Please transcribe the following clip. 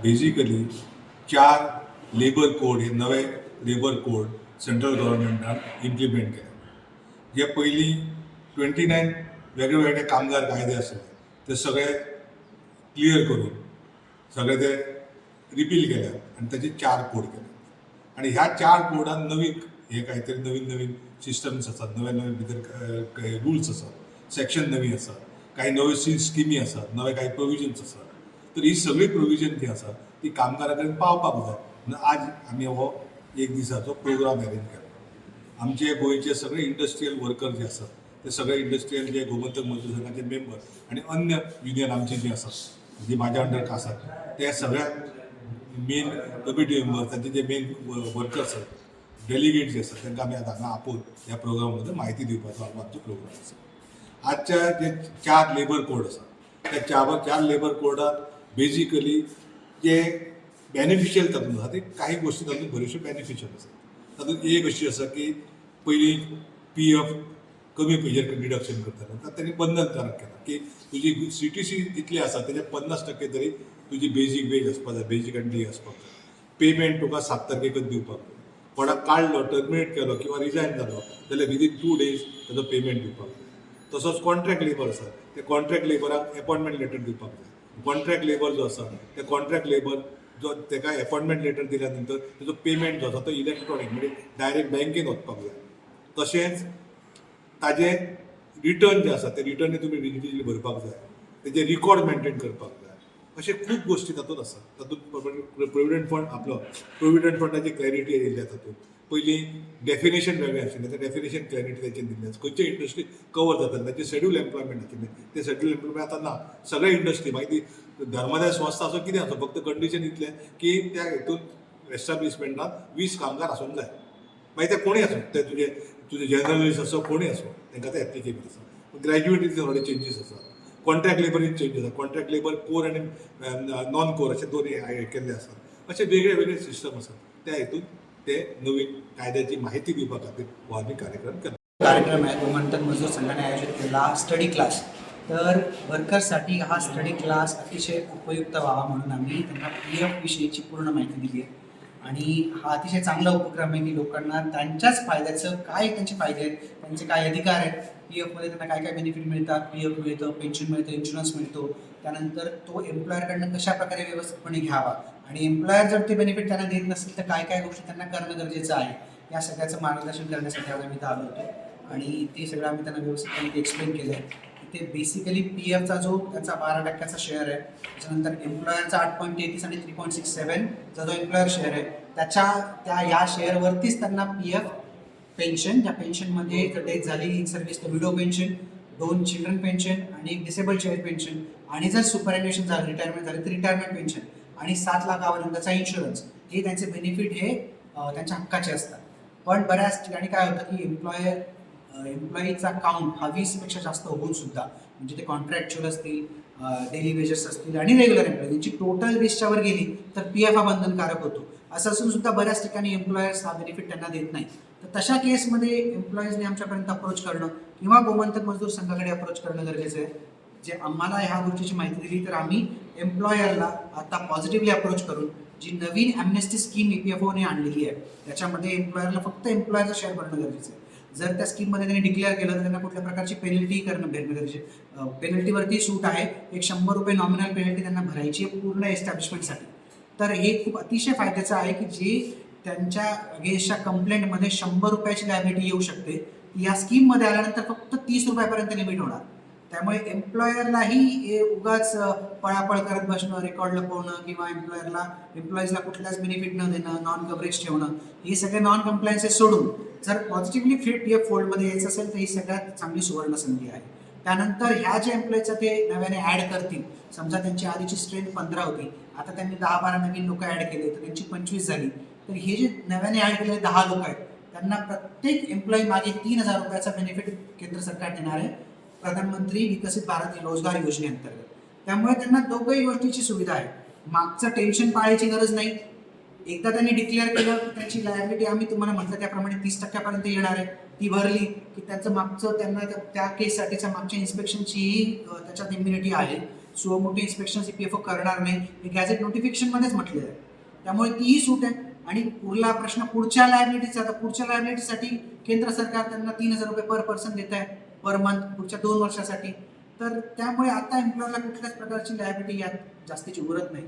Basically चार labour code हे नवे लेबर कोड सेंट्रल गव्हर्मेंटान इम्प्लिमेंट केले. जे पयलीं 29 वेगळे वेगळे कामगार कायदे आसले ते सगळे क्लियर करून सगळे ते रिपील केल्यात आनी ताचे चार कोड केले. आनी ह्या चार कोडान नवीन हे कांय तरी नवीन नवीन सिस्टम्स आसात, नवे नवे भितर रुल्स आसात, सेक्शन नवी आसात, कांय नव्यो स्किमी आसात, नवे कांय प्रोविजन्स आसात. तर ही सगळी प्रोविजन जी आसा ती कामगारा कडेन पावपाक जाय म्हणून आज आमी हो एक दिसाचो प्रोग्राम अरेंज केला. आमचे गोंयचे सगळे इंडस्ट्रियल वर्कर जे आसात ते सगळे इंडस्ट्रियल जे गोमंतक मजदूर संघाचे मेंबर आनी अन्य युनियन आमचे जे आसात, जी म्हाज्या अंडर आसात, ते सगळ्या मेन कमिटी मेंबर, तांचे जे मेन वर्कर्स आसात, डेलिगेट जे आसात, तांकां आमी आतां हांगा आपोवन ह्या प्रोग्राम मध्ये म्हायती दिवपाचो आमचो प्रोग्राम आसा. आजच्या जे चार लेबर कोड आसा त्या चार चार लेबर कोडात बेजिकली जे बेनिफिशियल तातूंत आसा ते काही गोश्टी तातूंत बऱ्योचश्यो बेनिफिशियल आसा. तातूंत एक अशी आसा की पयलीं पीएफ कमी हेजेर डिडक्शन करताले, आतां तेणी बंधनकारक केला की तुजी सीटीसी जितली आसा तेजे 50% तरी तुजी बेजीक वेज आसपाक जाय, बेजीक आनी डी आसपाक जाय. पेमेंट तुका 7 तारखेकच दिवपाक जाय. कोणाक काडलो, टर्मिनेट केलो किंवा रिजायन जालो जाल्यार विदीन 2 डेज ताजो पेमेंट दिवपाक जाय. तसोच कॉन्ट्रॅक्ट लेबर आसा, ते कॉन्ट्रॅक्ट लेबराक एपॉयंटमेंट लेटर दिवपाक जाय. कॉन्ट्रॅक्ट लेबर जो आसा ते कॉन्ट्रॅक्ट लेबर जो ताका एपॉयंटमेंट लेटर दिल्या नंतर ताजो पेमेंट जो आसा तो इलेक्ट्रॉनीक म्हणजे डायरेक्ट बँकेन वचपाक जाय. तशेंच ताजे रिटर्न जे आसा ते रिटर्नूय तुमी डिजिटली भरपाक जाय, तेजे रिकॉर्ड मेंटेन करपाक जाय. अशे खूब गोश्टी तातूंत आसा. तातूंत प्रोविडंट फंड, आपलो प्रोविडंट फंडाची क्लॅरिटी येयल्ली आसा. तातूंत पयलीं डेफिनेशन वेगळें आशिल्लें, तें डेफिनेशन क्लॅरिटी ताचेर दिल्लें आसा. खंयचे इंडस्ट्री कवर जाता, ताचें शेड्यूल एम्प्लॉयमेंट आशिल्लें, तें शेड्यूल एम्प्लॉयमेंट आतां ना. सगळे इंडस्ट्री, मागीर ती धर्मादाय संस्था आसूं, कितें आसूं, फक्त कंडिशन इतलें की त्या हितून एस्टाब्लिशमेंटान 20 कामगार आसूंक जाय. मागीर ते कोणूय आसूं, ते तुजे तुजे जर्नलिस्ट आसूं, कोणूय आसूं, तांकां ते एप्लिकेबल आसा. ग्रॅज्युएटीचे थोडे चेंजीस आसा, कॉन्ट्रॅक्ट लेबरीन चेंजीस आसा. कॉन्ट्रॅक्ट लेबर कोर आनी नॉन कोर अशे दोन हे केल्ले आसात. अशे वेगळे वेगळे सिस्टम आसात. त्या हितून ते नवीन कायद्याची माहिती दिवपा खातीर हो आमी कार्यक्रम केला. कार्यक्रम आहे गोमंतक मजदूर संघाने आयोजित केलेला स्टडी क्लास. तर वर्कर्ससाठी हा स्टडी क्लास अतिशय उपयुक्त व्हावा म्हणून आम्ही त्यांना पीएफ विषयीची पूर्ण माहिती दिली आहे आणि हा अतिशय चांगला उपक्रम आहे की लोकांना त्यांच्याच फायद्याचं, काय त्यांचे फायदे आहेत, त्यांचे काय अधिकार आहेत, पीएफमध्ये त्यांना काय काय बेनिफिट मिळतात, पीएफ मिळतं, पेन्शन मिळतं, इन्शुरन्स मिळतो, त्यानंतर तो एम्प्लॉयरकडनं कशा प्रकारे व्यवस्थितपणे घ्यावा आणि एम्प्लॉयर जर ते बेनिफिट त्यांना देत नसेल तर काय काय गोष्टी त्यांना करणं गरजेचं आहे, या सगळ्याचं मार्गदर्शन करण्यासाठी आज आम्ही इथं आलो होतो आणि ते सगळं आम्ही त्यांना व्यवस्थितपणे एक्सप्लेन केलं आहे. ते बेसिकली पीएफचा जो त्यांचा 12 टक्क्याचा शेअर आहे, त्याच्यानंतर एम्प्लॉयरचा 8.33 आणि 3.67चा जो एम्प्लॉयर शेअर आहे, त्याच्या त्या या शेअरवरतीच त्यांना पीएफ, पेन्शन, त्या पेन्शनमध्ये जर डेथ झाली इन सर्व्हिस तर विडो पेन्शन, दोन चिल्ड्रन पेन्शन आणि एक डिसेबल चाइल्ड पेन्शन आणि जर सुपरॲन्युएशन झालं, रिटायरमेंट झालं तर रिटायरमेंट पेन्शन आणि 7 लाखापर्यंतचा इन्शुरन्स, हे त्यांचे बेनिफिट हे त्यांच्या हक्काचे असतात. पण बऱ्याच ठिकाणी काय होतं की एम्प्लॉईचा काउंट हा 20पेक्षा जास्त होऊन सुद्धा, म्हणजे ते कॉन्ट्रॅक्च्युअल असतील, डेली वेजेस असतील आणि रेग्युलर एम्प्लॉई, त्यांची टोटल 20च्या वर गेली तर पीएफ हा बंधनकारक होतो. असं असून सुद्धा बऱ्याच ठिकाणी एम्प्लॉयर्स हा बेनिफिट त्यांना देत नाही. तर तशा केसमध्ये एम्प्लॉईजने आमच्यापर्यंत अप्रोच करणं किंवा गोमंतक मजदूर संघाकडे अप्रोच करणं गरजेचं आहे. जे आम्हाला ह्या गोष्टीची माहिती दिली तर आम्ही एम्प्लॉयरला आता पॉझिटिव्हली अप्रोच करून जी नवीन ॲमनेस्टी स्कीम ईपीएफओने आणलेली आहे, त्याच्यामध्ये एम्प्लॉयरला फक्त एम्प्लॉयरचा शेअर भरणं गरजेचं आहे. जर त्या स्कीममध्ये त्यांनी डिक्लेअर केलं तर त्यांना कुठल्या प्रकारची पेनल्टी करणं भरणं गरजेचे, पेनल्टीवरती सूट आहे. एक 100 रुपये नॉमिनल पेनल्टी त्यांना भरायची आहे पूर्ण एस्टॅब्लिशमेंटसाठी. तर हे खूप अतिशय फायद्याचं आहे की जे त्यांच्या अगेन्स्टच्या कंप्लेंटमध्ये 100 रुपयाची लायबिलिटी येऊ शकते, ती या स्कीममध्ये आल्यानंतर फक्त 30 रुपयापर्यंत लिमिट होणार. त्यामुळे एम्प्लॉयरलाही हे उगाच पळापळ करत बसणं, रेकॉर्ड लपवणं किंवा एम्प्लॉईजला कुठल्याच बेनिफिट न देणं, नॉन कव्हरेज ठेवणं, हे सगळे नॉन कम्प्लायन्सेस सोडून जर पॉझिटिव्हली फिट पीएफ फोल्डमध्ये यायचं असेल तर ही सगळ्यात चांगली सुवर्ण संधी आहे. त्यानंतर ह्या ज्या एम्प्लॉईचा ते नव्याने ॲड करतील, समजा त्यांची आधीची स्ट्रेंथ 15 होती, आता त्यांनी 10-12 नवीन लोक ॲड केले तर त्यांची 25 झाली, तर हे जे नव्याने ॲड केलेले 10 लोक आहेत त्यांना प्रत्येक एम्प्लॉई मागे 3000 रुपयाचा बेनिफिट केंद्र सरकार देणार आहे प्रधानमंत्री विकसित भारत रोजगार योजनेअंतर्गत. त्यामुळे त्यांना दोघंही गोष्टीची सुविधा आहे. मागचं टेन्शन पाळायची गरज नाही. एकदा त्यांनी डिक्लेअर केलं की त्यांची लायबिलिटी आम्ही तुम्हाला म्हटलं त्याप्रमाणे 30 टक्क्यापर्यंत येणार आहे. ती भरली की त्यांचं मागचं त्यांना त्या त्या केससाठीच्या मागच्या इन्स्पेक्शनचीही त्याच्यात इम्युनिटी आहे. Suo motu inspection EPFO करणार नाही, हे गॅझेट नोटिफिकेशनमध्येच म्हटलेलं आहे. त्यामुळे तीही सूट आहे. आणि उरला प्रश्न पुढच्या लायबिलिटीचा, तर पुढच्या लायबिलिटीसाठी केंद्र सरकार त्यांना 3,000 रुपये पर पर्सन देत आहे पर मंथ पुढच्या 2 वर्षासाठी. तर त्यामुळे आता एम्प्लॉयरला कुठल्याच प्रकारची लायबिलिटी यात जास्तीची उरत नाही.